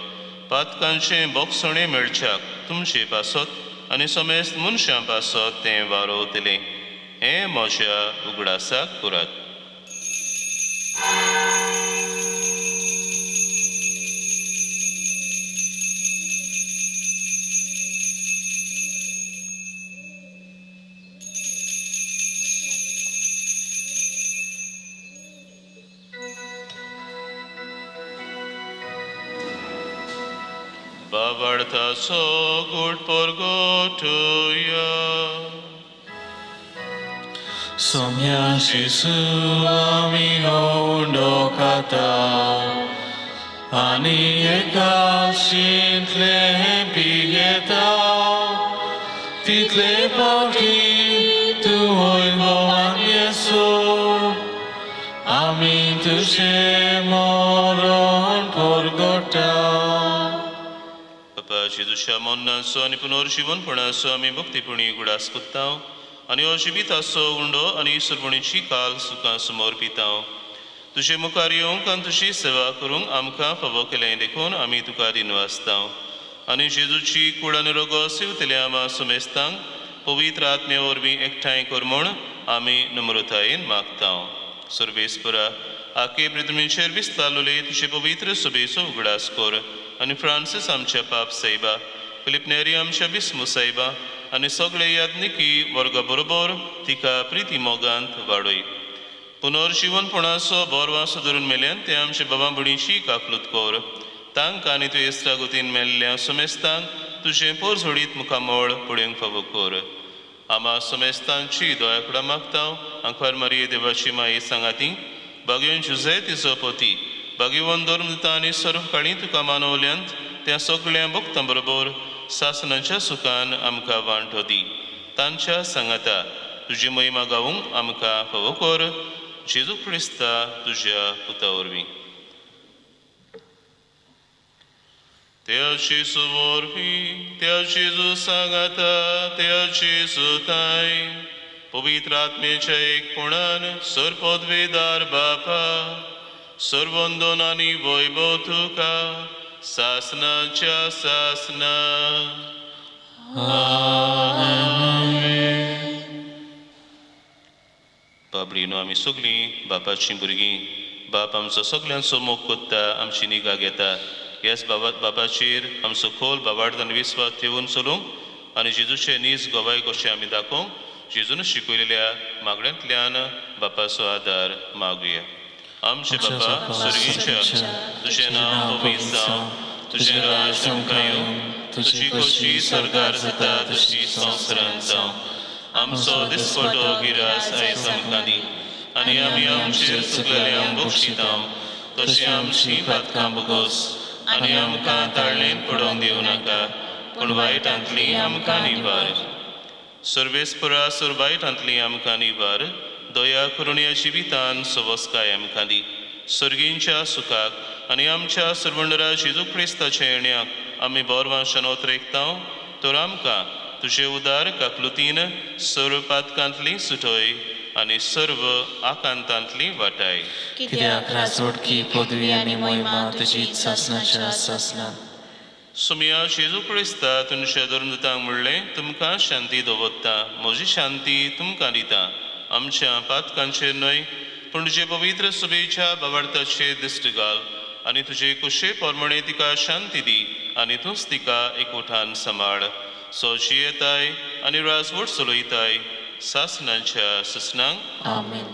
पातकांचें बोगसणें मेळच्याक तुमचे पासत आनी समेस्त मनशां पासत तें वारोवतलें. हें म्हज्या उगडासाक करात. बाबार्थाचो गुड परगोटुया.
सोम्या जेजू आमी उंडो खाता आनी एका शिंतलें पियेता, तितले फावटी तूं वैभवान येसो आमी तुजें मरण परगटा.
बापा जेजूच्या मरणाचो आनी पुनर्जिवनपणाचो आमी भक्तीपणी उगडास कोत्ता आनी हो जिविताचो उंडो आनी सुरवणीची काल सुखां समोर पिता. तुजे मुखार येवंक आनी तुजी सेवा करूंक आमकां फावो केलें देखून आमी तुका दिनवासता. आनी जेजूची कूड आनी रगत सेवतल्या आमा समेस्तांक पवित्र आत्मे वरवीं एकठांय कर म्हूण आमी नम्रतायेन मागता. सर्वेस्परा आखे पृथ्वीचेर विस्तारलेले तुजे पवित्र सभेचो उगडास कर आनी फ्रांसीस आमच्या पाप सायबा, फिलीप नेरी आमच्या बिस्मू सायबा आनी सगळे याज्ञिकी वर्गा बरोबर तिका प्रिती मोगांत वाडय. पुनर्जिवनपणाचो बोरवासो धरून मेल्यान ते आमच्या बाबा भयणीची काकलूत कर. तांकां आनी तुवें इश्टागतीन मेल्ल्या समेस्तांक तुजें पोरझोडीत मुखामळ पळोवंक फावो कर. आमा समेस्तांची दया मागता. आंकवार मारिये देवाची माये सांगाती बागेवन जुझे तिचो पती बागेवन धर्मदूतां आनी सर्व काळी तुका मानवल्यांत त्या सगळ्या भक्तां बरोबर सासनाच्या सुखान आमकां वांटो दी. तांच्या सांगाता तुजी महिमा गावूंक आमकां फावो कर. जेजू क्रिस्ता तुज्या पुता वरवीं. त्या जेजू वरवीं, त्या जेजू सांगाता, त्या जेजू ताय पवित्र आत्म्याच्या एकपणान सर्वपदवेदार बापा सर्वंदन आनी वैभव तुका सासनाच्या सासना. बाबडीनो आमी सगळीं बापाचीं भुरगीं. बाप आमचो सगल्यांचो मोग कोत्ता, आमची निगा घेता. ह्याच बापाचेर आमचो खोल बाबार्थ आनी विस्वास ठेवून चलूंक आनी जेजूचे नीज गवाय कशें आमी दाखोवंक जेजून शिकयलेल्या मागण्यांतल्यान बापाचो आदार मागुया. आमचे बापा स्वर्गीच्या, तुजें नांव पवित्र जावं, तुजें राज आमकां येवं, तुजी खोशी स्वर्गार जाता तशी संवसारांत जावं. आमचो दिसपटो गिरास आयज आमकां दी आनी आमी आमचेर चुकलेल्यांक बक्षिता तशें आमची पातकां भोगोस आनी आमकां ताळणेंत पडोवंक दिवं नाका, पूण वायटांतली आमकां निवार. सर्वेस्परा सर वायटांतली आमकां निवार. दया करून ह्या जिवितान सवस्काय आमकां दी. सर्गींच्या सुखाक आनी आमच्या सर्वंडरा जेजू क्रिस्ताच्या येण्याक आमी बोरवांशान ओतरेकता. तर आमकां तुजे उदार काकलुतीन सर्व पातकांतली सुटय आनी सर्व आकांतांतली वाटाय.
कित्याक राजवटकी पदवी आनी महिमा तुजी सासनाच्या सासना.
सुमिया जेजू क्रिस्ता तुमच्या धर्मदूतांक म्हणलें, तुमकां शांती दवरता, म्हजी शांती तुमकां दिता. आमच्या पातकांचेर न्हय पूण तुजे पवित्र सभेच्या बाबार्थाचेर दिश्ट घाल आनी तुजे कुशे प्रमाणे तिका शांती दी आनी तूंच तिका एकवठान सांबाळ. सो जियेताय आनी राजवट चलयताय सासनाच्या ससनांक.
आमेन.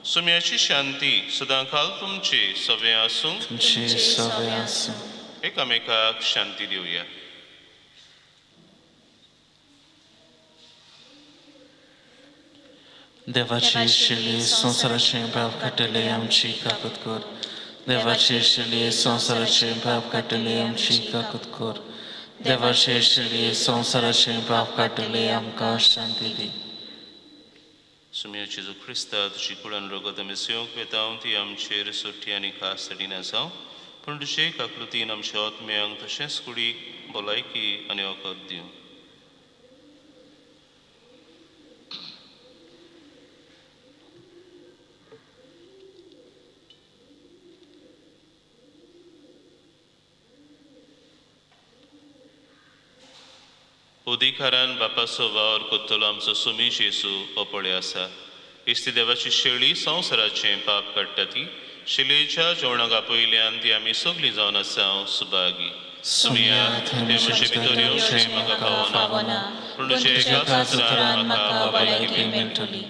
सुम्याची शांती सदां काल तुमचे सगळे आसूं.
तुमचे सगळे आसूं.
एकामेकाक शांती दिवया.
देवाची शिली संवसाराचें पाप काडटले आमची काकूत कर. देवाची शिली संवसाराचें पाप काडटले आमची काकूत कर. देवाची शिली संवसाराचें पाप काडटले आमकां शांती दी.
सुम्या जेजू क्रिस्ता तुजी कुळान रगत आमी सेवंक वेता ती आमचेर सुटी आनी खास तडीना जावं, पूण तुजे काकलुतीन आमच्या आत्म्यांक तशेंच कुडीक भलायकी आनी वखद दिवं. अधिकारान बापाचो वावर कोत्तलो आमचो सुमी जेजू हो पळय आसा. इस्ती देवाची शेळी संवसाराचें पाप काडटा ती शिलेच्या जेवणाक आपयल्यान ती आमी सगळीं जावन आसा सुभागी. सुमिया ते म्हजे भितर येवचें म्हाका फावना, पूण तुजे एका सुत्रान म्हाका भलायकी
मेळटली.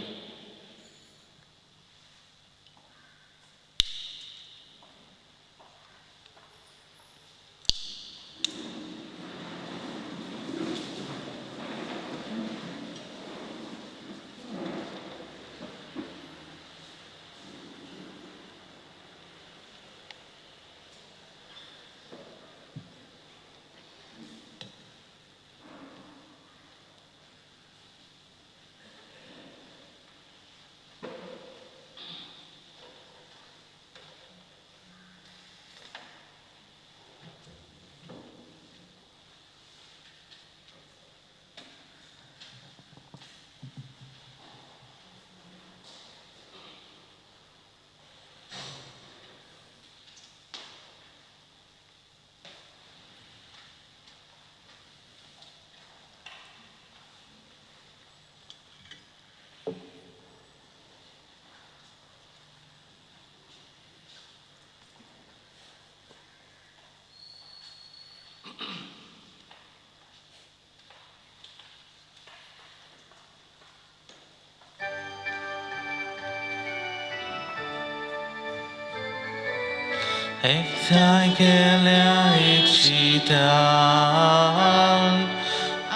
एकठांय केल्या एक चिंतान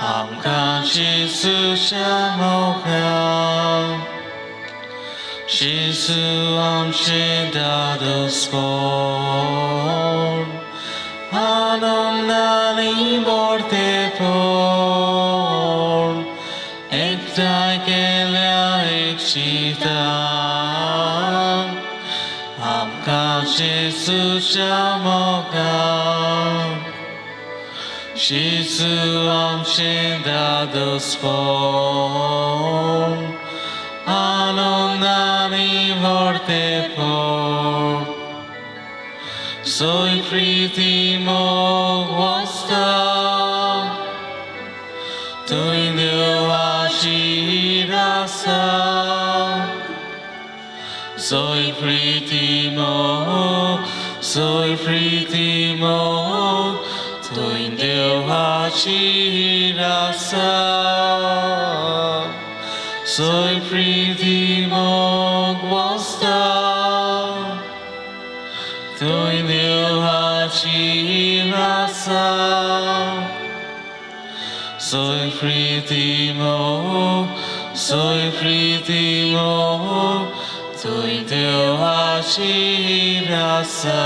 आमकां जेजूच्या मोगान जेजू आमचें दादोसपण आनंदानी मोर्तेपण एकठांय केल्या एक चिंतान आमकां जेजूच्या मोगान जेजू आमचें दादोसपण आनंदानी व्हडतेपण सोय प्रीती मोग वसता थंय देवाची आसा सोय प्रीती मोग सोय प्रीती मोग थंय देवाची आसा सोय प्रीती मोग वसता थंय देवाची आसा सोय प्रीती मोग सोय प्रीती मोग थंय देवाची आसा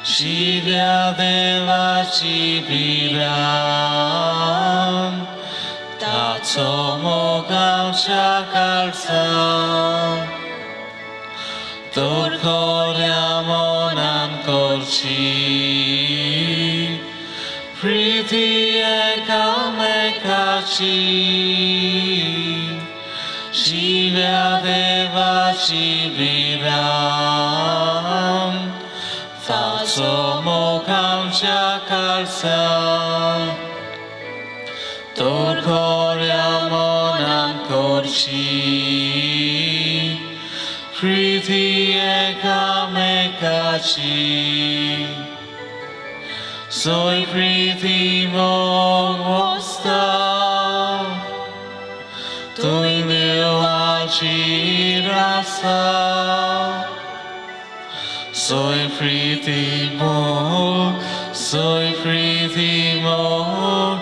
शिव्या देवाची भिरांत ताचो मोग आमच्या काळजांत तर खऱ्या मनान करची प्रीती एकामेकाची शिव्या देवाची भिरांत ताचो मोग आमच्या काळजांत तर खऱ्या मनान करची प्रीती एकामेकाची सोय प्रीती मोग वसता थंय देवाची आसा सोय प्रीती मोग सोय प्रीती मोग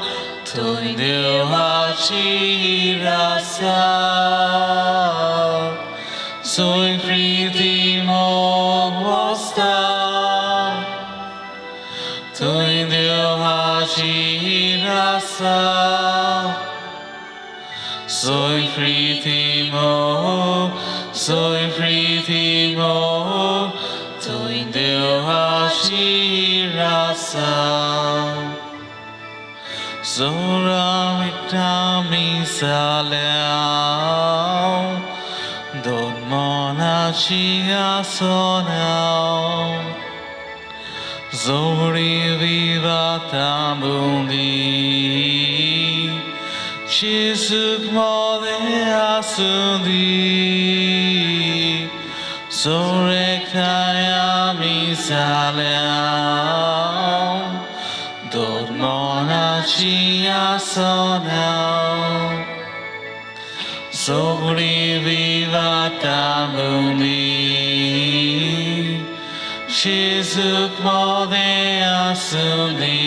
थंय देवाची आसा सोय प्रीती मोग वसता थंय देवाची आसा सोय प्रीती मोग सोय प्रीती मोग थंय देवाची आसा Zoram misaleo Don monaci asonao Zori viva tambundi Chisuk mode asundi Zore kaya misaleo Don monaci asonao Sobre viva tambundi Chisuk mode asundi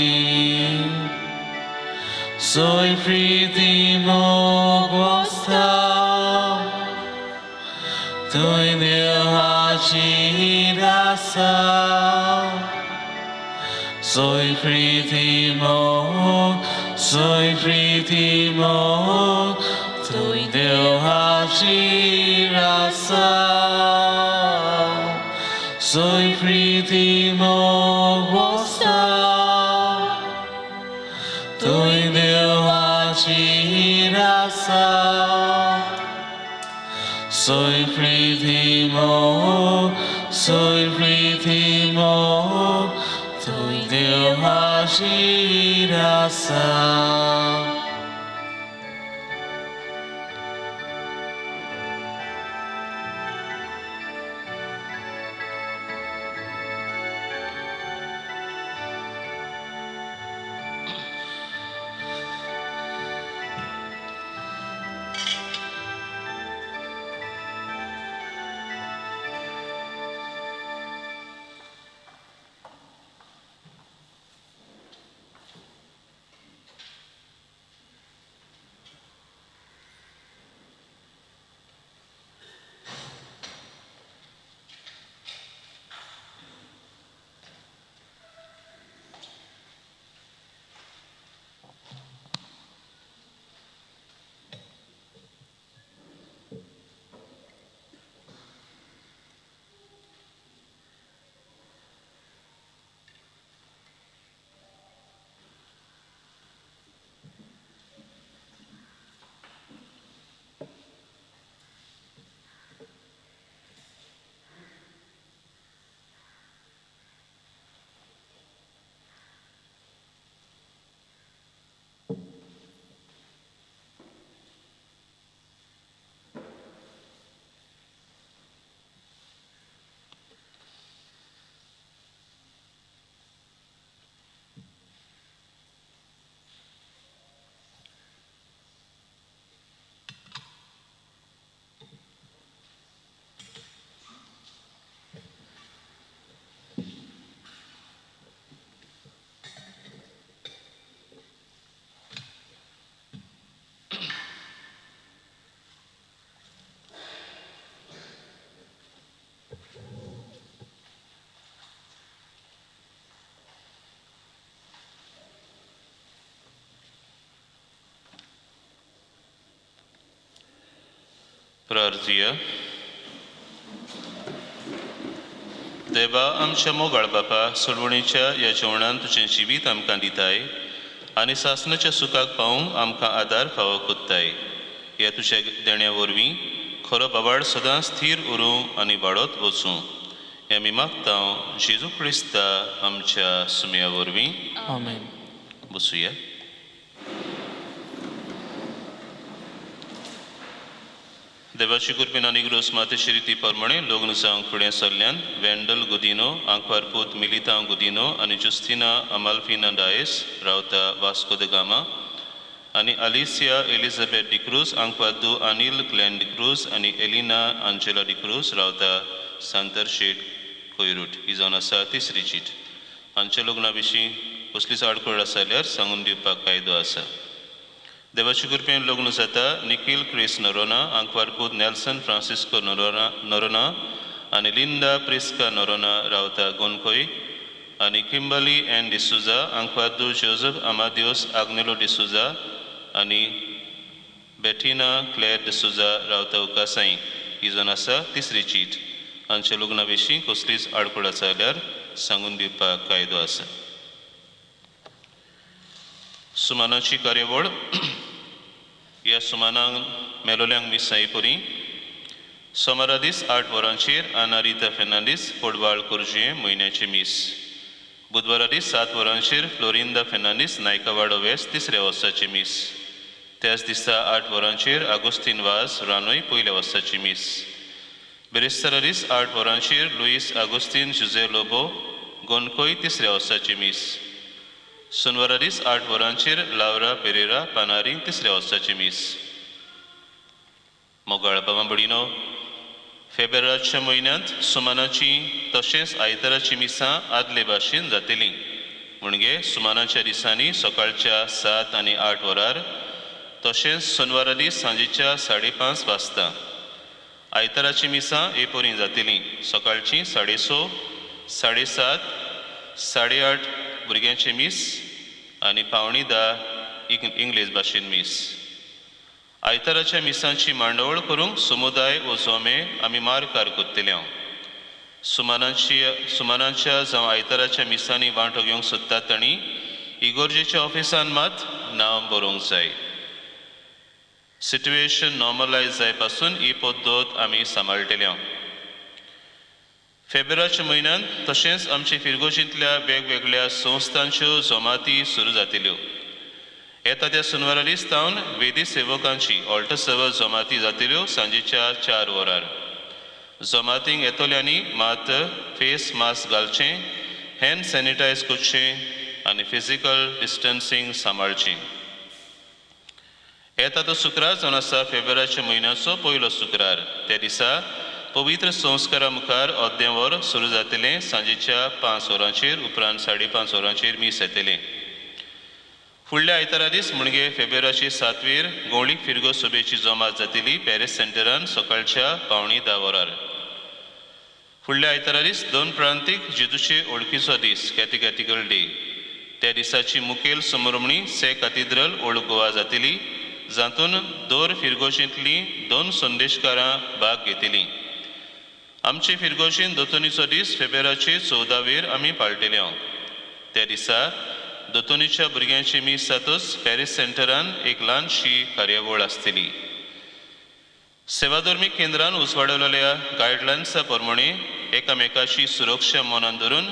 Soy priti mog wasta Toi devachi rasa Soy priti mog soy priti mog Toi devachi rasa Soy priti mog wasta Toi devachi rasa Soy priti mog soy priti mog Toi devachi rasa.
प्रार्थया. देवा आमच्या मोगाळ बापा, सोडवणीच्या ह्या जेवणान तुजें जिवीत आमकां दिताय आनी सासणाच्या सुखाक पावूंक आमकां आदार फावो कोत्ताय. ह्या तुज्या देण्या वरवीं खरो बाबाड सदांच स्थीर उरूं आनी वाडत वचूं हें आमी मागता जेजू क्रिस्ता आमच्या सुम्या वरवीं.
आमेन.
बसुया. देवाची कृपेन आनी ग्रोस मातेची रिती प्रमाणे लग्न जावंक फुडें सरल्यान वेंडल गुदिनो आंकवारपूत मिलिता गुदिनो आनी जुस्तिना अमाल्फिना डायस रावता वास्को the Gama आनी अलिसिया एलिझाबेथ डिक्रूज आंकवादू अनिल ग्लॅन डिक्रूज आनी एलिना आंजेला डिक्रूज रावता सांतरशेट कोयरूट. ही जावन आसा तिसरी चीट. हांच्या लग्ना विशीं कसलीच आडखळ आसा जाल्यार सांगून दिवपाक कायदो आसा. देवाचे कृपेन लग्न जाता निखील क्रिस नरोना आंकवारपूत नेल्सन फ्रांसिस्को नरोना आनी लिंडा प्रिस्का नरोना रावता गोनकोय आनी किंबली एन डिसुजा आंकवादू जोजफ आमादियोस आग्नेलो डिसुजा आनी बेटिना क्लेर डिसुजा रावता उकासाई. ही जावन आसा तिसरी चीट. हांच्या लग्ना विशीं कसलीच आडखळ आसा जाल्यार सांगून दिवपाक कायदो आसा. सुमानाची कार्यावळ. ह्या सुमानाक मेलोल्यांक मिसाई पुरी सोमारा दीस 8 वरांचेर आना रिता फेर्नांडीस फोडवाळ कोरजे म्हयन्याचे मीस. बुधवारा दीस 7 वरांचेर फ्लोरिंदा फेर्नांडीस नायकवाडो वेस्ट तिसऱ्या वर्साचे मीस. त्याच दिसा 8 वरांचेर आगोस्तीन वाज रानोय पयल्या वर्साची मीस. बिरेस्तारा दीस 8 वरांचेर लुईस आगोस्तीन जुजे लोबो गोनकोय तिसऱ्या वर्साची मीस. सोनवारा दीस 8 वरांचेर लावरा पेरेरा पानारी तिसऱ्या वर्साची मीस. मोगाळ बाबा भयणीनो, फेब्रुवारीच्या म्हयन्यांत सुमानाची तशेंच आयताराची मिसां आदले भाशेन जातली. म्हणजे सुमानाच्या दिसांनी सकाळच्या 7 आनी 8 वरार तशेंच सोनवारा दीस सांजेच्या 5:30 वाजता. आयताराची मिसां हे परीं जातली. सकाळची 6:30, 7:30, 8:30 भुरग्यांचे मीस आनी 9:45 इंग्लीश भाशेन मीस. आयताराच्या मिसांची मांडावळ करूंक समुदाय वो जोमे आमी मारकार कोत्तले. सुमानाच्या जावं आयताराच्या मिसांनी वांटो घेवंक सोदतात तांणी इगोर्जेच्या ऑफिसान मात नांव बरोवंक जाय. सिट्युएशन नॉर्मलायज जाय पासून ही पद्दत आमी सांबाळटले. फेब्रुवारीच्या म्हयन्यांत तशेंच आमचे फिरगोजींतल्या वेगवेगळ्या संस्थांच्यो जमाती सुरू जातल्यो. येता त्या सुनवारा दीस तावन वेदी सेवकांची ऑल्टर सर्व जमाती जातल्यो सांजेच्या 4 वरार. जमातींक येतल्यांनी मात फेस मास्क घालचें, हँड सॅनिटायज करचें आनी फिजिकल डिस्टन्सींग सांबाळचें. येता तो शुक्रार जावन आसा फेब्रुवारीच्या म्हयन्याचो पयलो शुक्रार. त्या दिसा पवित्र संस्कारा मुखार अर्दें वर सुरू जातलें सांजेच्या 5 वरांचेर. उपरांत 5:30 वरांचेर मीस येतलें. फुडल्या आयतारा दीस म्हणजे फेब्रुवारीचे 7वेर गोंवळीक फिरगो सभेची जमात जातली पॅरीस सेंटरान सकाळच्या 9:45 वरार. फुडल्या आयतारा दीस 2 प्रांतीक जेजूचे ओळखीचो दीस कॅथेकॅटिकल डे. त्या दिसाची मुखेल समरमणी से कातिद्रल ओल्ड गोवा जातली जातून दर फिरगोशींतली 2 संदेशकारां भाग घेतली. आमचे फिरगोशीन दोतोनीचो दीस फेब्रुवारीचे 14वेर आमी पाळटले. त्या दिसा दोतोनीच्या भुरग्यांची मीस जातच पॅरीस सेंटरान एक ल्हानशी कार्यावळ आसतली. सेवाधर्मीक केंद्रान उजवाडवलेल्या गायडलायन्सा प्रमाणे एकामेकाची सुरक्षा मनान धरून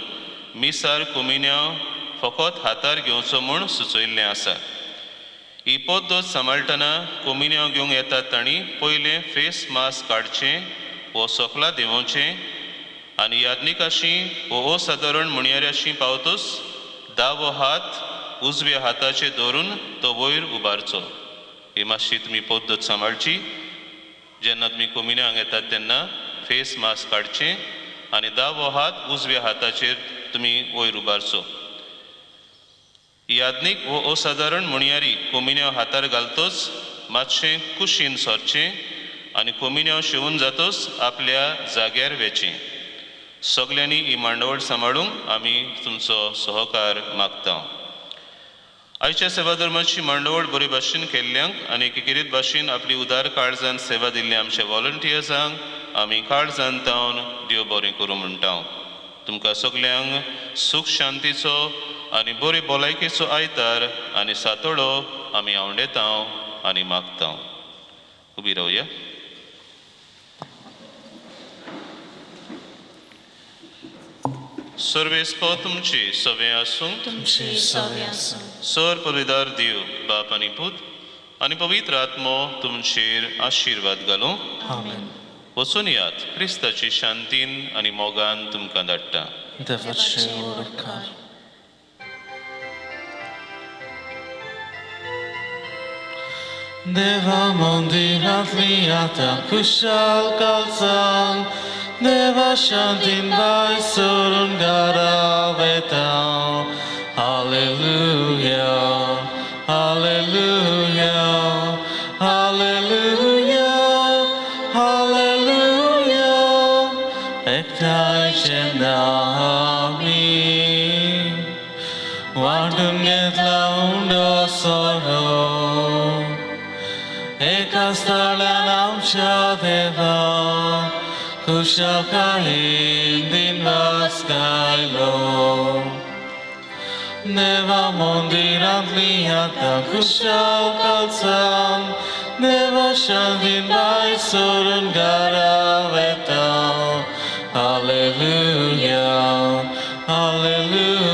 मिसार कोमिन्यांव फकत हातार घेवचो म्हूण सुचयल्लें आसा. ही पद्दत सांबाळटना कोमिन्यांव घेवंक येतात तांणी पयलें फेस मास्क काडचें वो सोकला देंवोवचें आनी यादनिकाशी वो असादारण म्हणयाऱ्याशी पावतच दावो हात उजव्या हाताचेर दवरून तो वयर उबारचो. ही मातशी तुमी पद्दत सांबाळची. जेन्ना तुमी कोमिन्यांक येतात तेन्ना फेस मास्क काडचें आनी दावो हात उजव्या हाताचेर तुमी वयर उबारचो. यादनीक वो असादारण म्हणयारी कोमिन्यांव हातार घालतच मातशें कुशीन सरचें आनी कोमिन्यांव शिवून जातच आपल्या जाग्यार वेचें. सगल्यांनी ही मांडावळ सांबाळूंक आमी तुमचो सहकार मागता. आयच्या सेवा धर्माची मांडवळ बरे भाशेन केल्ल्यांक आनी एकेकेरीत भाशेन आपली उदार काळजान सेवा दिल्ल्या आमच्या वॉलंटियर्सांक आमी काळजान तावन देव बरें करूं म्हणटा. तुमकां सगल्यांक सूख शांतीचो आनी बरी भलायकेचो आयतार आनी सातोडो आमी आवडेता आनी मागता. उबी रावया. सर्वेस्पो तुमची सवे आसूं.
तुमची सवे आसूं.
सर पविदार देव बाप आनी पूत आनी पवित्र आत्मो तुमचेर आशिर्वाद घालूं.
आमेन.
वचून यात क्रिस्ताची शांतीन आनी मोगान तुमकां धाडटा.
देवाचे उपकार.
देवा मंदिरांतली आतां खुशाल कालसान देवा शांतीन भायर सरून घरा वेता. हालेलुया हालेलुया हालेलुया हालेलुया एकठांय जेन्ना आमी वांटून घेतला उंडो सोरो एका स्थळान आमच्या देवा खुशालकायेन दिनवास गायलो. देवा मंदिरांतली आतां खुशाल कालसान देवा शांतीन भायर सरून घरा वेता. Hallelujah hallelujah.